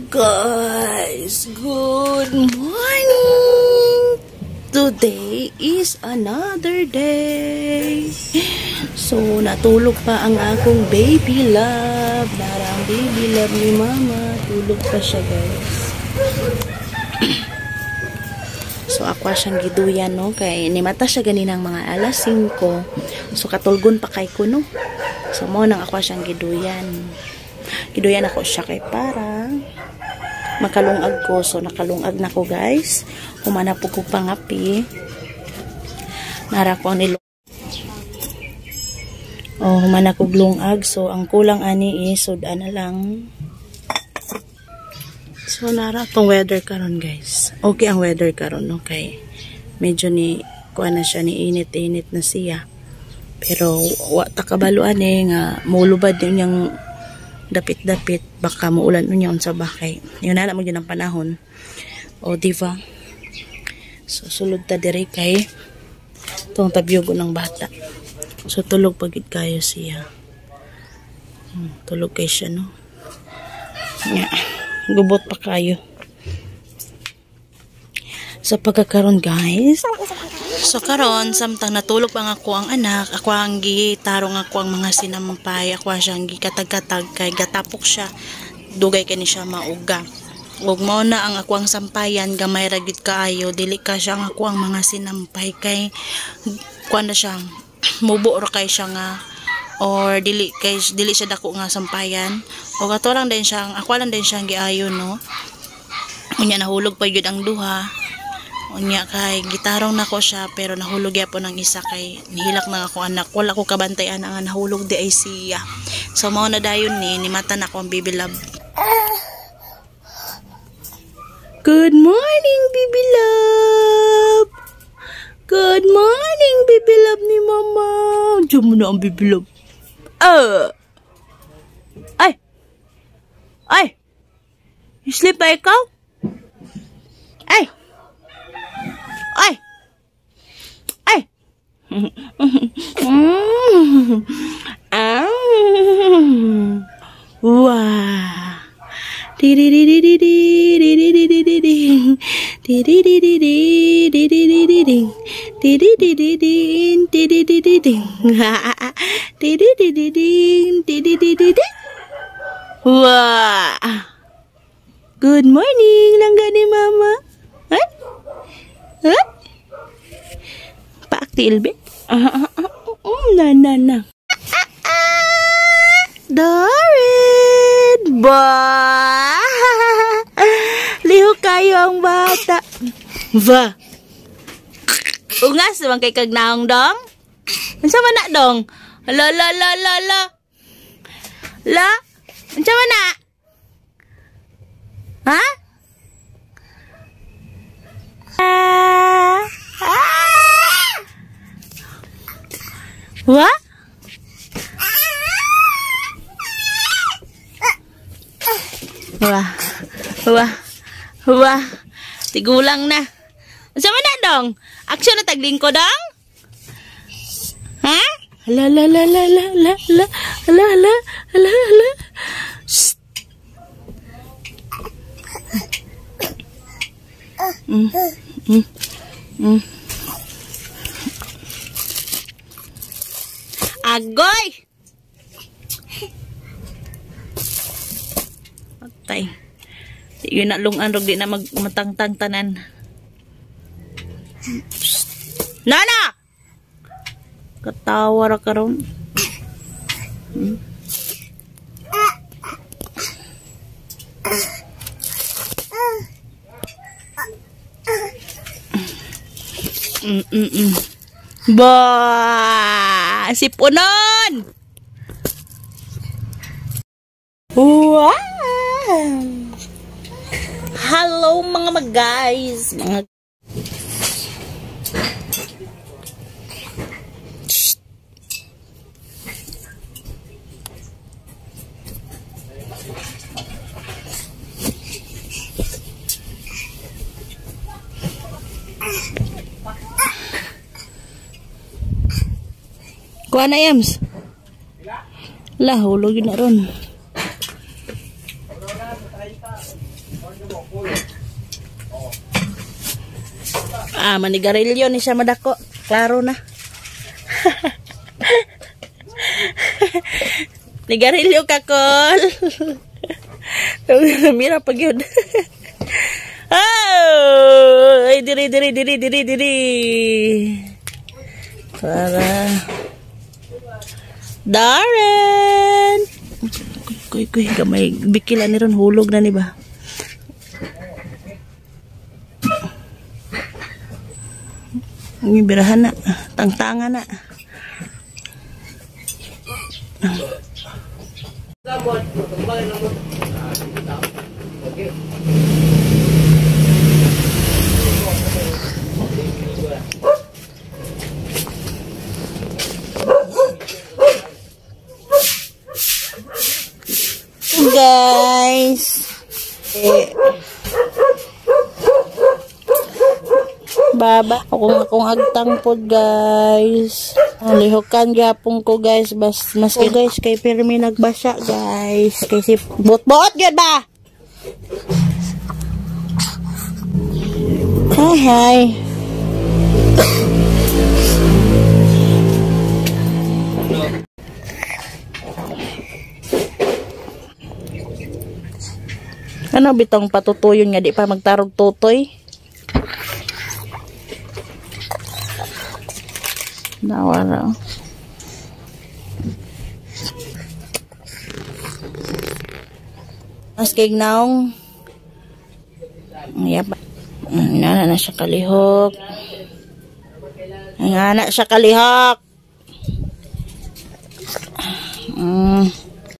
Guys, good morning! Today is another day. So, natulog pa ang akong baby love. Nara ang baby love ni mama. Tulog pa siya, guys. So, ako siyang giduyan, no? Kay nimata siya ganinang mga alas 5. So, katulgon pa kay ko, no? So, mo nang ako siyang giduyan. Giduyan ako siya kay para makalungag ko. So, nakalungag na ko, guys. Humana po ko pangapi. Nara ko ang nilong. Oh, humana ko lungag. So, ang kulang ani is sudan na lang. So, nara tong weather karon, guys. Okay ang weather karon, okay. Medyo ni kuha na siya, ni init-init na siya. Pero, wa ta kabaluan eh, nga mulubad yun yung dapit-dapit, baka muulan unya unsa ba kay yun na mo gyud ang panahon. O di ba? So sulod ta diri kay tong tabyog ng bata. So tulog pa gid kayo siya. Tulog kay siya, no. Nya, gubot pa kayo. Sa pagkakaroon, guys. So karon samtang natulog pa nga ako ang anak, ako ang gitarong ako ang mga sinampay, ako siyang gikatag-katag kay gatapok siya, dugay kani siya mauga. Ug mao na ang ako ang sampayan, gamay ra gid kaayo, dili ka siya ang ako ang mga sinampay kay kuan na siya, mubo ra kay siya nga or dili kay dili siya dako nga sampayan. O ato lang din siya, ako lang din siyang giayo, no. Unya nahulog pa gyud ang duha. Unya kay gitarong nako siya pero nahulog gyapon ang isa kay nihilak na ako anak. Wala ko kabantay ana nga nahulog di ay siya. So mao na dayon ni nimata na ako ang baby love. Good morning, baby love. Good morning, baby love ni mama. Diyan mo na ang baby love. Ay. Ay. Sleep ba ikaw? Ay. Ay! Ay! Wow! Wow! Good morning, langga ni mama. Huh? Huh? Paaktilbe. Na na na. Dorin! Ba! Lihok kayo ang bata. Ba! Ungas naman kay kagnaong dong? Unsa man na dong? La la la la la. La? Unsa man na? Ha? Ah! What? Wah. Wah. Wah. Tigulang na. Unsa man na dong? Aksyon na taglingko dong? Ha? La la la la la la la la la la la. Shh. Mm. Mm. Mm. Agoy! Patay. Di yun na lungan rog di na magmatangtang tanan. Nana! Katawa ra karon. Ba! Sipunon! Wow! Hello mga mag-guys! Mga Kuha na, Yams. La, hulog yun na ron. Ah, manigarilyo ni siya madako. Klaro na. Nigarilyo ka, Kol. Mira pag yun. Oh! Ay, diri, diri, diri, diri, diri. Para. Darren! Kuy, kuy, gamay. Bikila ni ron. Hulog na ni ba? Ang birahan na. Tangtanga na. Guys. Eh, baba. Akong akong agtang pod, guys. Lihokan gyapon ko, guys. Bas mas oh, guys, kay pirmi nagbasa, guys. Kay si bot-bot gyud ba? Hi hi. Ano bitong patutuyon nga di pa magtarog tutoy? Nawara. Mas kay naong. Yep. Nga na siya kalihok. Nga na siya kalihok.